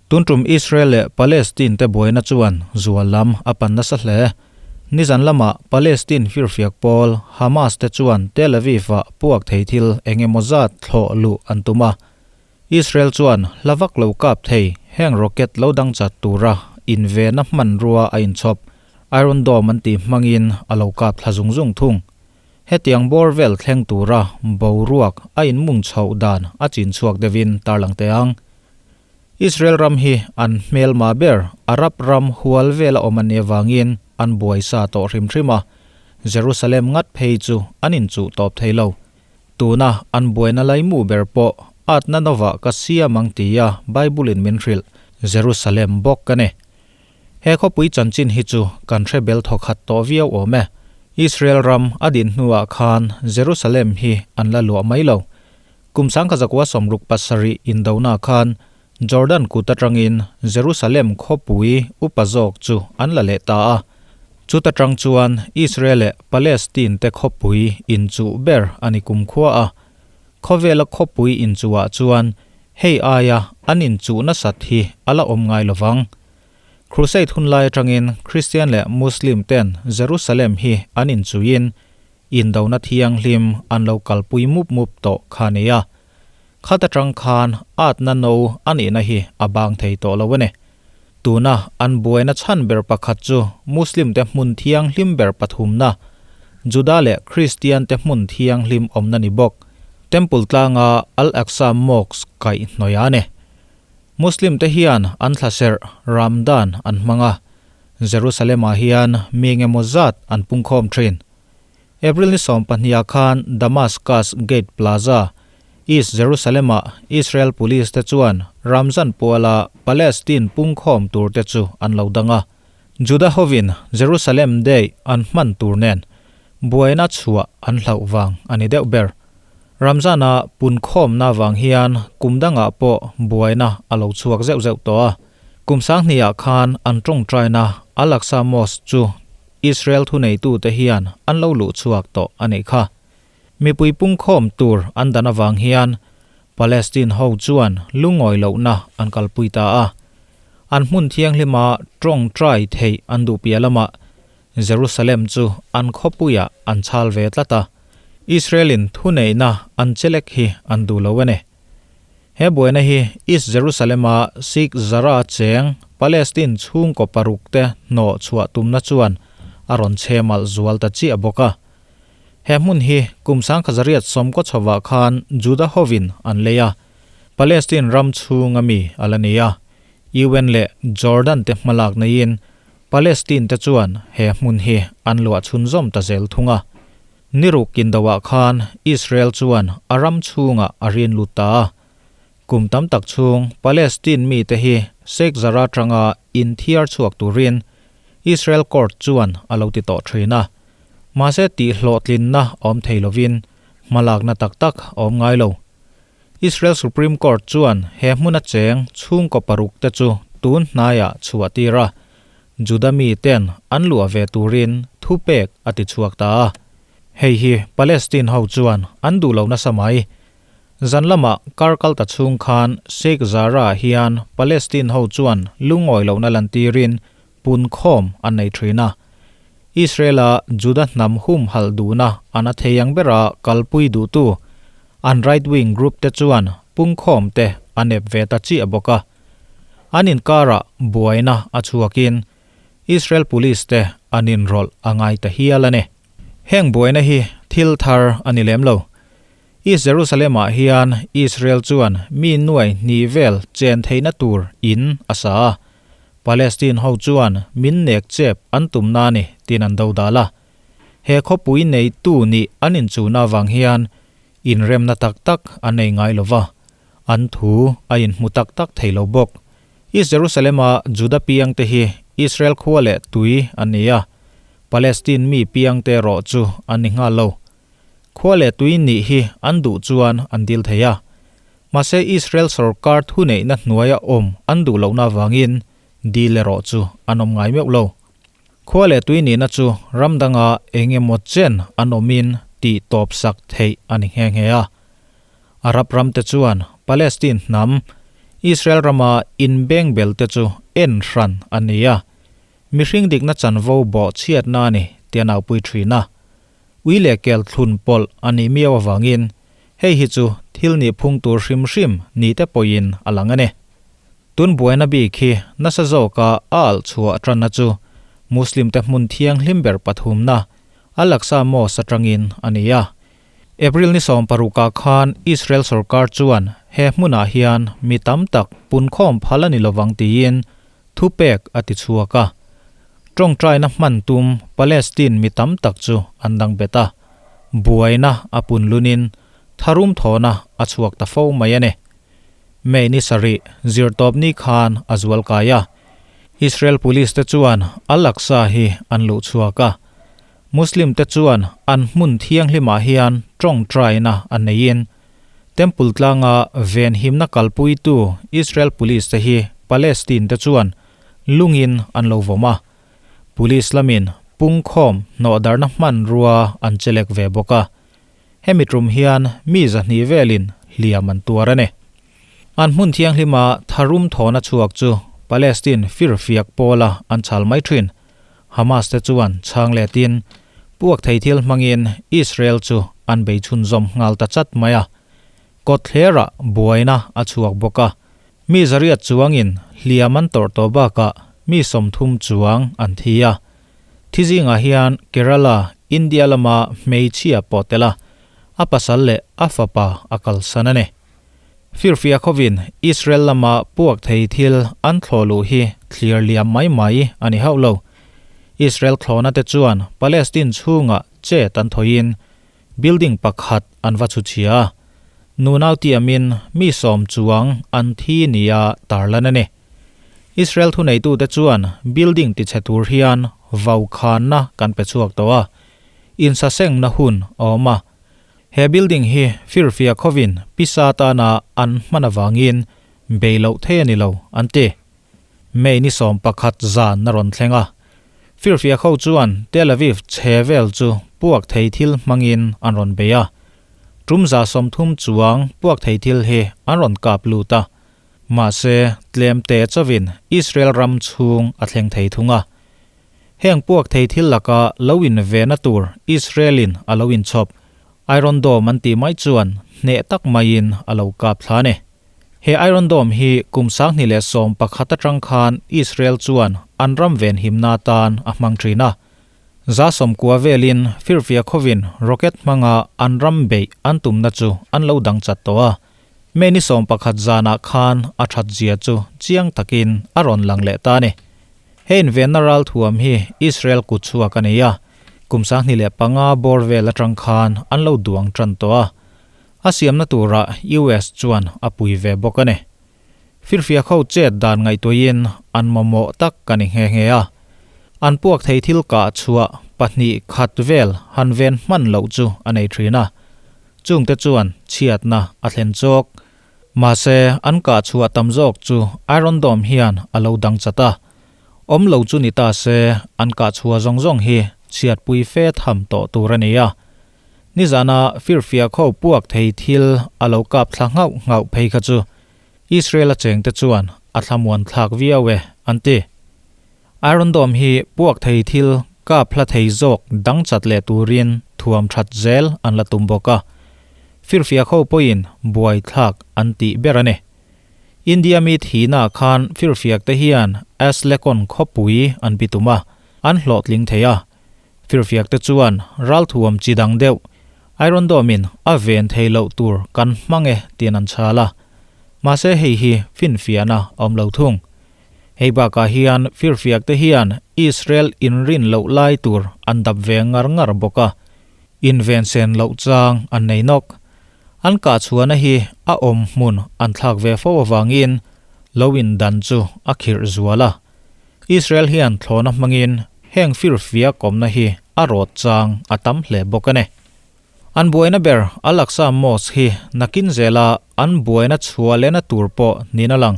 Tun tum Israel leh Palestine te buaina chuan zual lam a pan nasa hle. Nizan lamah Palestine firfiak pawl Hamas te chuan Tel Aviv-ah puak thei thil eng emaw zat thlawh luh an tum a. Israel chuan hla vak lo kap thei heng rocket lo dang chat tura invena hmanrua a inchhawp Iron Dome an tih hmangin a lo kap thla zung zung thung. Hetiang bawr vel thleng tura boruak a inmung chhoh dan a chin chhuak deuhin tarlang teh ang. Israel ram hi an hmelma ber Arab ram hual vela awm an nih avangin an buai sa tawh hrim hrim a, Jerusalem ngat phei chu an inchuh tawp thei lo. Tuna an buaina laimu ber pawh atna novah ka siam ang tia Bible-in min hrilh Jerusalem bawk ka ni. He khawpui chanchin hi chu kan hre bel thawkhat tawh viau awm e. Israel ram a din hnuah khan Jerusalem hi an la luah mai lo. Kum 1967 indona khan Jordan kut atangin Jerusalem khawpui upa zawk chu an la leh ta a. Chuta tang chuan Israel leh Palestine te khawpui inchuh ber a ni kumkhua a. Khawvela khawpui inchuhah chuan hei aia an inchuh nasat hi a la awm ngai lovang. Crusade hunlai atangin Christian leh Muslim ten Jerusalem hi an inchuhin Indona thianghlim an lo kalpui mup mup tawh kha nia. Khat atang khan atna no a nihna hi a bang thei tawh lo a ni. Tuna an buaina chhan ber pakhat chu Muslim te hmun thianghlim ber pathumna, Juda leh Kristian te hmun thianghlim awmna ni bawk, Temple tlanga Al-Aqsa Mosque kaihhnawih a ni. Muslim te hian an thlaserh, Ramdan, an hmang a, Jerusalem-ah hian mi engemaw zat an pungkhawm thin. April ni 12 khan Damascus Gate Plaza, East Jerusalem-ah Israel Police te chuan Ramzan puala Palestine pungkhawm tur te chu an lo dang a. Juda hovin Jerusalem Day an hman tur nen buaina chhuah an hlauh vang a ni deuh ber. Ramzana punkhawmna vang hian kum dangah pawh buaina a lo chhuak zeuh zeuh tawh a. Kum sanghnih ah khan an tawngtaina Al-Aqsa Mosque chu Israel thuneitute hian an lo luh chhuak tawh a nih kha. Mipui pungkhawm tur an dan avang hian Palestine ho chuan lungawi lohna an kalpui ta a. An hmun thianghlima tawngtai theih an duh piah lamah Jerusalem chu an khawpuiah an chhal ve tlat a. Israel-in thuneihna an chelek hi an duh lo a ni. He buaina hi East Jerusalem-a Sheikh Jarrah cheng Palestine chhungkaw paruk te hnawh chhuah tumna chuan a rawn chhe malh zual ta chiah bawk a. He hmun hi kum 1970 chhovah khan Juda hovin an lei a, Palestine ram chhunga mi a la ni a. UN leh Jordan te hmalak neiin Palestine te chuan he hmun hi an luah chhunzawm ta zel thung a. Ni ruk indoah khan Israel chuan a ram chhungah a rin lut ta a. Kum tam tak chhung Palestine mite hi Sheikh Jarrah tanga inthiar chhuak turin Israel court chuan a lo ti tawh thin a. Mahse tihhlawhtlinna awm thei lovin hmalakna tak tak a awm ngai lo. Israel Supreme Court chuan he hmuna cheng chhungkaw paruk te chu tun hnaiah chhuah tir a. Juda miten an luah ve turin thupek a ti chhuak ta a. Hei hi Palestine ho chuan an duh lo nasa mai. Zan lamah kar kal ta chhung khan Sheikh Jarrah hian Palestine ho chuan lungawi lohna lantirin punkhawm an nei thin a. Israel-a Juda hnam humhalh duhna an a thei ang bera kalpui duhtu an right-wing group te chuan pungkhawm te a nep ve ta chiah bawk a. An inkarah buaina a chhuakin Israel Police te an inrawlh a ngai ta hial a ni. Heng buaina hi thil thar a ni lem lo. East Jerusalem-ah hian Israel chuan mi nuai hnih vel chen theihna tur in a sa a. Palestine ho chuan min nek chep an tum na ni tiin an dodal a. He khawpui neitu nih an inchuhna avang hian inremna tak tak an nei ngai lo va. An thu a inhmu tak tak thei lo bawk. East Jerusalem-a Juda piangte hi Israel khua leh tui an ni a, Palestine mi piangte erawh chu an ni nghal lo. Khua leh tui nih hi an duh chuan an dil thei a. Mahse Israel sorkar thuneihna hnuaia awm an duh lohna avangin dil erawh chu an awm ngai meuh lo. Khua leh tui nihna chu ram danga eng emaw chen an awmin tih tawpsak theih a ni nghe nghe a. Arab ramte chuan Palestine hnam, Israel rama inbengbel te chu en hran a ni a, mihring dikna chanvo bawh chhiatna a ni tia naupui thin a. Ui leh kel thlun pawlh a nih miau avangin hei hi chu thil nih phung tur hrim hrim ni te pawhin a lang a ni. Tun buaina bik hi nasa zawka a alh chhuah tanna chu Muslim te hmun thianghlim ber pathumna Al-Aqsa Mosque atangin a ni a. April ni 16 ah khan Israel sorkar chuan he hmunah hian mi tam tak punkhawm phal a ni lovang tiin thupek a ti chhuak a. Tawngtaina hman tum Palestine mi tam tak chu an dang bet a, buaina a pun lunin tharum thawhna a chhuak ta fo mai a ni. May ni sarih zirtawpni khan a zual kai a, Israel police te chuan Al-Aqsa hi an luh chhuak a. Muslim te chuan an hmun thianghlimah hian tawngtaina an neiin Temple tlanga venhimna kalpuitu Israel Police te hi Palestine te chuan lungin an lo vawm a. Police lamin pungkhawm hnawhdarhna hmanrua an chelek ve bawk a. Hemi tum hian mi zahnih velin hliam an tuar a ni. An hmun thianghlima tharum thawhna chhuak chu Palestine firfiak pawla an chhal mai thin. Hamas te chuan chhang letin puak thei thil hmangin Israel chu an bei chhunzawm nghal ta chat mai a. Kawtthlerah buaina a chhuak bawk a, mi zariat chuangin hliam an tawrh tawh bakah mi 30 chuang an thi a. Thi zingah hian Kerala, India lama hmeichhia pawh tel a, a pasal leh a fapa a kalsan a ni. Firfia khawin Israel lama puak thei thil an thlawh luh hi thlir liam mai mai a ni hauh lo. Israel thlawhna te chuan Palestine chhungah chet an thawiin building pakhat an va chhu chhia a, nunau tiamin mi 10 chuang an thi nia tarlan a ni. Israel thuneitute chuan building tichhe tur hian vaukhanna kan pe chhuak tawh a, insasengna hun a awm a. He building hi firfia khawin pisa tana an hman avangin bei loh thei a ni lo, an ti. May ni 11 zan a rawn thleng a. Firfia kho chuan Tel Aviv chhe vel chu puak thei thil hmangin an rawn bei a. Tum 130 chuang puak thei thil hi an rawn kap lut a. Mahse, tlem te chawin Israel ram chhung a thleng thei thung a. Heng puak thei thil laka lo invehna tur Israel-in a lo inchhawp, Iron Dome an tih mai chuan hneh tak maiin a lo kap thla a ni. He Iron Dome hi kum 2011 atang khan Israel chuan an ram venhimna atan a hmang thin a. 90 velin firfia khawin rocket hmanga an ram beih an tumna chu an lo dang chat tawh a. May ni 11 zanah khan a that zia chu chiang takin a rawn lang leh ta a ni. He invenna ral thuam hi Israel kut chhuak a ni a, kum 2005 bawr vel atang khan an lo duang tan tawh a. A siamna turah US chuan a pui ve bawk a ni. Firfia kho chet dan ngaihtuahin an mamawh tak ka ni nghe nghe a. An puak thei thil kah chhuah pahnih khat vel han ven hman loh chu a nei thin a. Chungte chuan chhiatna a thlen chawk. Mahse, an kah chhuah tam zawk chu Iron Dome hian a lo dang chat a. Awm lo chu ni ta se, an kah chhuah zawng zawng hi chhiatpui fe tham tawh tur a ni a. Nizana firfia kho puak thei thil a lo kap thla nghauh nghauh phei kha chu Israel a chengte chuan a thlamuan thlak viau e, an ti. Iron Dome hi puak thei thil kap hla thei zawk dang chat leh turin thuam that zel an la tum bawk a. Firfia kho pawhin buai thlak an tih ber a ni. India mi thihna khan firfiak te hian Aslekon khawpui an bitum a, an hlawhtling thei a. Firfiak te chuan ral thuam chi dang deuh Iron Dome in a ven thei loh tur kan hmang e tiin an chhal a. Mahse hei hi finfiahna a awm lo thung. Hei bakah hian firfiak te hian Israel inrin loh lai tur an dap ve ngar ngar bawk a, inven sen loh chang an nei nawk. An kah chhuahna hi a awm hmun an thlak ve fo avangin lo indan chu a khirh zual a. Israel hian thlawhna hmangin heng firfiak awmna hi a rawt chang a tam hle bawk a ni. An buaina ber Al-Aqsa Mosque hi nakin zela an buaina chhuah lehna tur pawh niin a lang.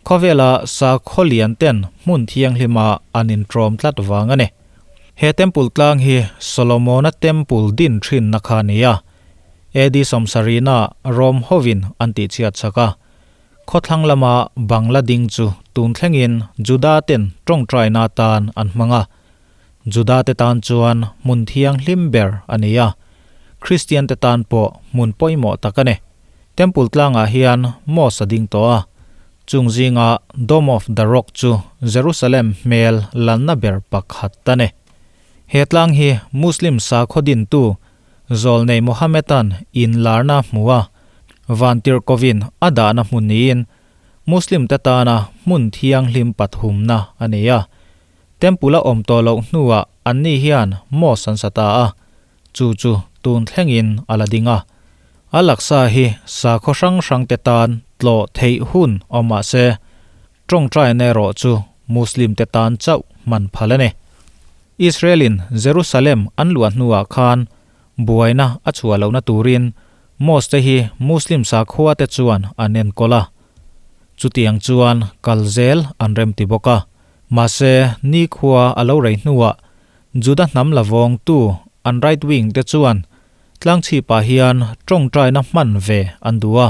Khawvela sakhaw lian ten hmun thianghlima an intrawm tlat vang a ni. He temple tlang hi Solomona temple din thinna kha a ni a. AD 70 Rome hovin an tihchhiat chak a. Khawthlang lama bangla ding chu tun thlengin Juda ten tawngtaina atan an hmang a. Juda te tan chuan hmun thianghlim ber a ni a, Kristian te tan pawh hmun pawimawh tak a ni. Temple tlangah hian mosque a ding tawh a, chung zinga Dome of the Rock chu Jerusalem hmel lanna ber pakhat a ni. He tlang hi Muslim sakhaw dintu Zawlnei Mohammed-a'n inlarna hmu a, Vantirhkovin a dahna hmun niin Muslim te tana hmun thianghlim pathumna a ni a. Temple a awm tawh loh hnuah anni hian mosque an sa ta a, chu chu tun thlengin a la ding a. Al-Aqsa hi sakhaw hrang hrang te tan tlawh theih hun awm mah se, tawngtaina erawh chu Muslim te tan chauh hman phal a ni. Israel-in Jerusalem an luah hnuah khan buaina a chhuah lohna turin mosque te hi Muslim sakhua te chuan an enkawl a. Chutiang chuan kal zel an remti bawk a. Mahse, nikhua a lo rei hnuah Juda hnam la vawngtu an right wing te chuan tlangchhipah hian tawngtaina hman ve an duh a,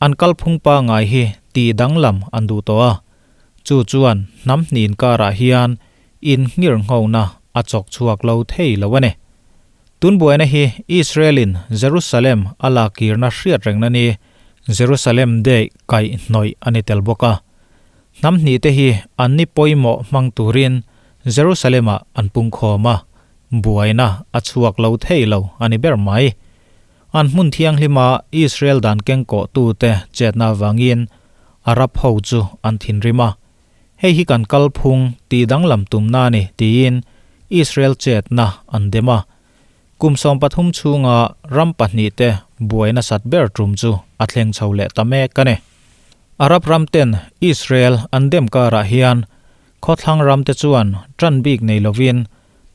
an kalphung pangngai hi tih danglam an duh tawh a. Chu chuan hnam hnin karah hian innghirnghona a chawk chhuak lo thei lo a ni. Tun buaina hi Israel-in Jerusalem a lakkirna hriat rengna ni Jerusalem Day kaihhnawih a ni tel bawk a. Hnam hnih te hi an ni pawimawh hmang turin Jerusalem-ah an pungkhawm a, buaina a chhuak lo thei lo a ni ber mai. An hmun thianghlima Israel dan kengkawhtute chetna avangin Arab ho chu an thinrim a, hei hi kan kalphung tih danglam tumna a ni tiin Israel chetna an dem a. Kum 13 chhunga ram pahnihte buaina sat ber tum chu a thleng chho leh ta mek a ni. Arab ram ten Israel an dem karah hian khawthlang ram te chuan tan bik nei lovin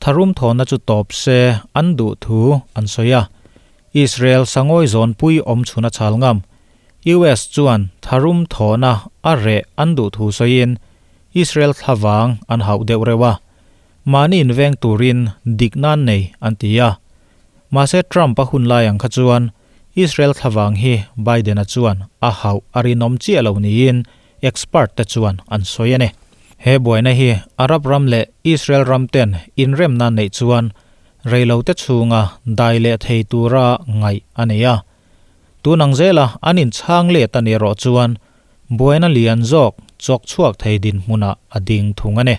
tharum thawhna chu tawp se an duh thu an sawi a. Israel sangawi zawnpui awm chhun a chhal ngam. US chuan tharum thawhna a reh an duh thu sawiin Israel thlavang an hauh deuh reuh a. Mahni inveng turin dik nan nei an ti a. Mahse Trump a hun lai ang kha chuan Israel thlavang hi Biden-a chuan a hauh a rinawm chiah lo niin expert te chuan an sawi a ni. He buaina hi Arab ram leh Israel ram ten inremna neih chuan reilote chhunga dai leh thei tura ngaih a nei a. Tun ang zela an inchhang let a nih erawh chuan buaina lian zawk chawk chhuak thei dinhmunah a ding thung a ni.